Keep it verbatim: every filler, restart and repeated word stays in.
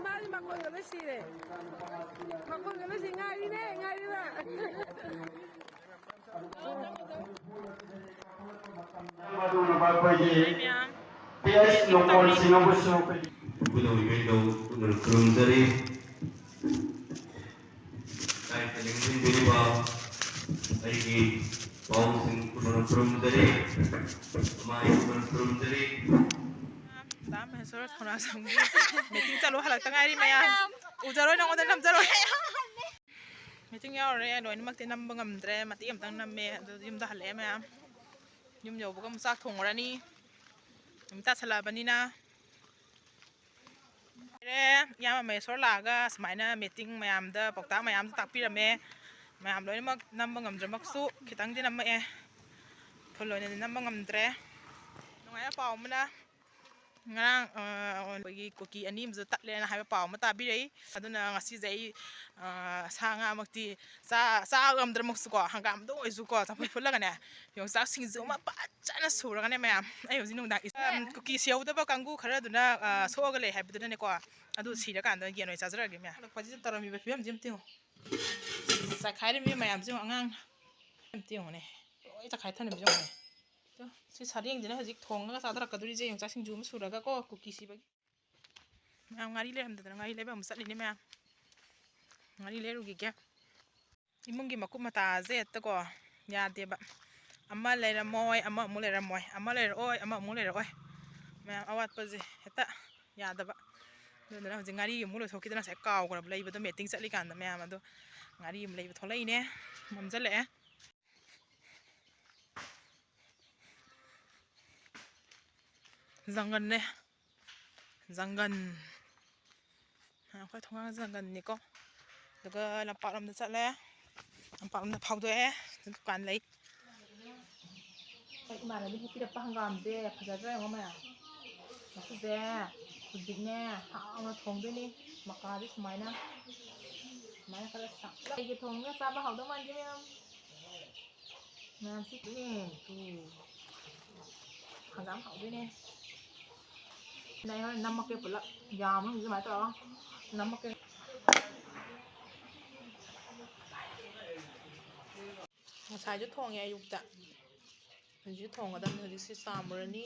ꯃꯥꯗꯤ ꯃꯈꯣꯟꯒ ꯂꯣꯏ ꯁꯤꯔꯦ꯫ ꯃꯈꯣꯟꯒ ꯂꯣꯏ ꯁꯤ꯫ ꯉꯥꯏꯔꯤꯅꯦ, ꯉꯥꯏꯔꯤꯕ꯫ ꯑꯗꯨꯒꯨꯝꯂꯕ ꯑꯩꯈꯣꯏꯒꯤ ꯃꯌꯥꯝ ꯄꯤ ꯑꯩꯆ ꯂꯣꯀꯣꯟꯁꯤꯡ ꯑꯃꯁꯨ ꯑꯩꯈꯣꯏꯒꯤ ꯄꯨꯗꯧꯔꯤꯕ ꯏꯙꯧ ꯄꯨꯛꯅꯤꯡ ꯈꯨꯔꯨꯝꯖꯔꯤ꯫ ꯂꯥꯏꯔꯤꯛꯇ ꯂꯦꯡꯁꯤꯟꯕꯤꯔꯤꯕ ꯑꯩꯒꯤ ꯄꯥꯎꯁꯤꯡ ꯄꯨꯝꯅꯃꯛ ꯈꯨꯔꯨꯝꯖꯔꯤ꯫ ꯃꯥꯏ ꯄꯨꯝꯅꯃꯛ ꯈꯨꯔꯨꯝꯖꯔꯤ꯫ ꯗꯥ ꯃꯍꯦꯁꯣꯔ ꯊꯧꯅꯥ ꯁꯝꯒꯤ meeting ꯆꯠꯂꯨ ꯍꯜꯂꯛꯇ ꯉꯥꯏꯔꯤ ꯃꯌꯥꯝ꯫ ꯎꯖꯔꯣꯏ, ꯅꯉꯣꯟꯗ ꯅꯝꯖꯔꯣꯏ꯫ Meeting ꯌꯥꯎꯔꯨꯔꯦ, ꯂꯣꯏꯅꯃꯛꯇꯤ ꯅꯝꯕ ꯉꯝꯗ꯭ꯔꯦ, ꯃꯇꯦꯛ ꯑꯃꯇꯪ ꯅꯝꯃꯦ꯫ ꯑꯗꯨ ꯌꯨꯝꯗ ꯍꯜꯂꯛꯑꯦ ꯃꯌꯥꯝ꯫ ꯌꯨꯝ ꯌꯧꯕꯒ ꯑꯃꯨꯛ ꯆꯥꯛ ꯊꯣꯡꯉꯨꯔꯅꯤ꯫ ꯅꯨꯃꯤꯠ ꯇꯥꯁꯜꯂꯛꯑꯕꯅꯤꯅ꯫ ꯂꯣꯏꯔꯦ꯫ ꯏꯌꯥꯝꯕ ꯃꯍꯦꯁꯣꯔ ꯂꯥꯛꯑꯒ ꯁꯨꯃꯥꯏꯅ meeting ꯃꯌꯥꯝꯗ ꯄꯥꯎꯇꯥꯛ ꯃꯌꯥꯝꯁꯨ ꯇꯥꯛꯄꯤꯔꯝꯃꯦ꯫ ꯃꯌꯥꯝ ꯂꯣꯏꯅꯃꯛ ꯅꯝꯕ ꯉꯝꯗ꯭ꯔꯃꯛꯁꯨ ꯈꯤꯇꯪꯗꯤ ꯅꯝꯃꯛꯑꯦ꯫ Full ꯑꯣꯏꯅꯗꯤ ꯅꯝꯕ ꯉꯝꯗ꯭ꯔꯦ꯫ ꯅꯨꯡꯉꯥꯏꯕ ꯄꯥꯎ ꯑꯃꯅ, ꯉꯔꯥꯡ, ꯑ, ꯑꯩꯈꯣꯏꯒꯤ ꯀꯨꯀꯤ ꯑꯅꯤ ꯑꯃꯁꯨ ꯇꯠꯂꯦꯅ ꯍꯥꯏꯕ ꯄꯥꯎ ꯑꯃ ꯇꯥꯕꯤꯔꯛꯏ꯫ ꯑꯗꯨꯅ ꯉꯁꯤꯁꯦ ꯑꯩ, ꯑ, ꯁꯥ ꯉꯥꯃꯛꯇꯤ ꯆꯥ-, ꯆꯥ ꯉꯝꯗ꯭ꯔꯃꯛꯁꯨꯀꯣ, ꯍꯪꯒꯥꯝꯗ ꯑꯣꯏꯔꯁꯨꯀꯣ, ꯆꯝꯐꯨꯠ ꯐꯨꯠꯂꯒꯅꯦ, ꯌꯣꯡꯆꯥꯛ ꯁꯤꯡꯖꯨ ꯑꯃ ꯐꯖꯅ ꯁꯨꯔꯒꯅꯦ ꯃꯌꯥꯝ, ꯑꯩ ꯍꯧꯖꯤꯛ ꯅꯨꯡꯗꯥꯡ ꯏ-, ꯎꯝ, ꯀꯨꯀꯤ ꯁꯤꯍꯧꯗꯕ ꯀꯥꯡꯕꯨ ꯈꯔꯗꯨꯅ, ꯑ, ꯁꯣꯛꯑꯒ ꯂꯩ ꯍꯥꯏꯕꯗꯨꯅꯅꯦꯀꯣ, ꯑꯗꯨ ꯁꯤꯔꯀꯥꯟꯗ ꯌꯦꯟ ꯑꯣꯏꯅ ꯆꯥꯖꯔꯛꯑꯒꯦ ꯃꯌꯥꯝ꯫ ꯍꯜꯂꯛꯄꯁꯤꯗ ꯇꯧꯔꯝꯃꯤꯕ ꯐꯤꯕꯝꯁꯤ ꯑꯝꯇ ꯌꯦꯡꯉꯨ꯫ ꯆꯥꯏꯈꯥꯏꯔꯝꯃꯤꯕ ꯃꯌꯥꯝꯁꯤ ꯌꯦꯡꯉꯨ, ꯑꯉꯥꯡ ꯑꯝꯇ ꯌꯦꯡꯉꯨꯅꯦ, ꯂꯣꯏ ꯆꯥꯏꯈꯥꯏ ꯊꯝꯃꯤꯕꯁꯤ ꯌꯦꯡꯉꯨꯅꯦ꯫ ꯇꯨ, ꯁꯤ ꯁꯔꯦꯡꯁꯤꯅ ꯍꯧꯖꯤꯛ ꯊꯣꯡꯉꯒ ꯆꯥꯊꯔꯛꯀꯗꯣꯔꯤꯁꯦ ꯌꯣꯡꯆꯥꯛ ꯁꯤꯡꯖꯨ ꯑꯃ ꯁꯨꯔꯒꯀꯣ, ꯀꯨꯀꯤ ꯁꯤꯕꯒꯤ꯫ ꯃꯌꯥꯝ ꯉꯥꯔꯤ ꯂꯩꯔꯝꯗꯗꯅ ꯉꯥꯔꯤ ꯂꯩꯕ ꯑꯃꯨꯛ ꯆꯠꯂꯤꯅꯦ ꯃꯌꯥꯝ꯫ ꯉꯥꯔꯤ ꯂꯩꯔꯨꯈꯤꯒꯦ꯫ ꯏꯃꯨꯡꯒꯤ ꯃꯀꯨꯞ ꯃꯇꯥꯁꯦ ꯍꯦꯛꯇꯀꯣ ꯌꯥꯗꯦꯕ꯫ ꯑꯃ ꯂꯩꯔꯝꯃꯣꯏ, ꯑꯃ ꯑꯃꯨꯛ ꯂꯩꯔꯝꯃꯣꯏ, ꯑꯃ ꯂꯩꯔꯛꯑꯣꯏ, ꯑꯃ ꯑꯃꯨꯛ ꯂꯩꯔꯛꯑꯣꯏ꯫ ꯃꯌꯥꯝ ꯑꯋꯥꯠꯄꯁꯦ ꯍꯦꯛꯇ ꯌꯥꯗꯕ꯫ ꯑꯗꯨꯗꯨꯅ ꯍꯧꯖꯤꯛ ꯉꯥꯔꯤ ꯑꯃꯨꯛ ꯂꯣꯏꯊꯣꯛꯈꯤꯗꯅ ꯉꯁꯥꯏ ꯀꯥꯎꯈ꯭ꯔꯕ ꯂꯩꯕꯗꯣ, meeting ꯆꯠꯂꯤꯀꯥꯟꯗ ꯃꯌꯥꯝ ꯑꯗꯣ ꯉꯥꯔꯤ ꯑꯃ ꯂꯩꯕ ꯊꯣꯛꯂꯛꯏꯅꯦ꯫ ꯃꯝꯁꯤꯜꯂꯛꯑꯦ꯫ ꯖꯪꯒꯜꯅꯦ꯫ ꯖꯪꯒꯜ꯫ ꯑꯩꯈꯣꯏ ꯊꯣꯡꯒꯥꯡ ꯖꯪꯒꯜꯅꯤꯀꯣ꯫ ꯑꯗꯨꯒ ꯂꯝꯄꯥꯛꯂꯣꯝꯗ ꯆꯠꯂꯦ꯫ ꯂꯝꯄꯥꯛꯂꯣꯝꯗ ꯐꯥꯎꯗꯣꯛꯑꯦ꯫ ꯗꯨꯀꯥꯟ ꯂꯩ꯫ ꯑꯩꯈꯣꯏ ꯏꯃꯥꯟꯅꯕꯤꯅ ꯄꯤꯔꯛꯄ ꯍꯪꯒꯥꯝꯁꯦ ꯐꯖꯗ꯭ꯔꯥ ꯌꯦꯡꯉꯣ ꯃꯌꯥꯝ꯫ ꯃꯁꯤꯁꯦ ꯍꯧꯖꯤꯛꯅꯦ ꯍꯥꯎꯅ ꯊꯣꯡꯗꯣꯏꯅꯤ꯫ ꯃꯀꯥꯗꯤ ꯁꯨꯃꯥꯏꯅ, ꯁꯨꯃꯥꯏꯅ ꯈꯔ ꯁꯥꯛꯂꯞ꯫ ꯑꯩꯒꯤ ꯊꯣꯡꯉꯒ ꯆꯥꯕ ꯍꯥꯎꯗꯧ ꯃꯥꯟꯗꯦ ꯃꯌꯥꯝ꯫ ꯃꯌꯥꯝꯁꯤ ꯄꯤꯛꯑꯦ꯫ ꯇꯨ꯫ ꯌꯥꯝ ꯍꯥꯎꯗꯣꯏꯅꯦ꯫ ꯅ ꯑꯩ ꯍꯣꯔꯦꯟ ꯅꯝꯃꯛꯀꯦ ꯄꯨꯂꯞ꯫ ꯌꯥꯝꯕ꯭ꯔꯥ ꯌꯦꯡꯉꯨꯁꯦ ꯑꯗꯨꯃꯥꯏꯅ ꯇꯧꯔꯒ꯫ ꯅꯝꯃꯛꯀꯦ꯫ ꯉꯁꯥꯏꯁꯨ ꯊꯣꯡꯉꯦ ꯑꯌꯨꯛꯇ꯫ ꯍꯧꯖꯤꯛꯁꯨ ꯊꯣꯡꯒꯗꯕꯅꯤ꯫ ꯍꯧꯖꯤꯛꯁꯤ ꯆꯥꯝꯃꯨꯔꯅꯤ꯫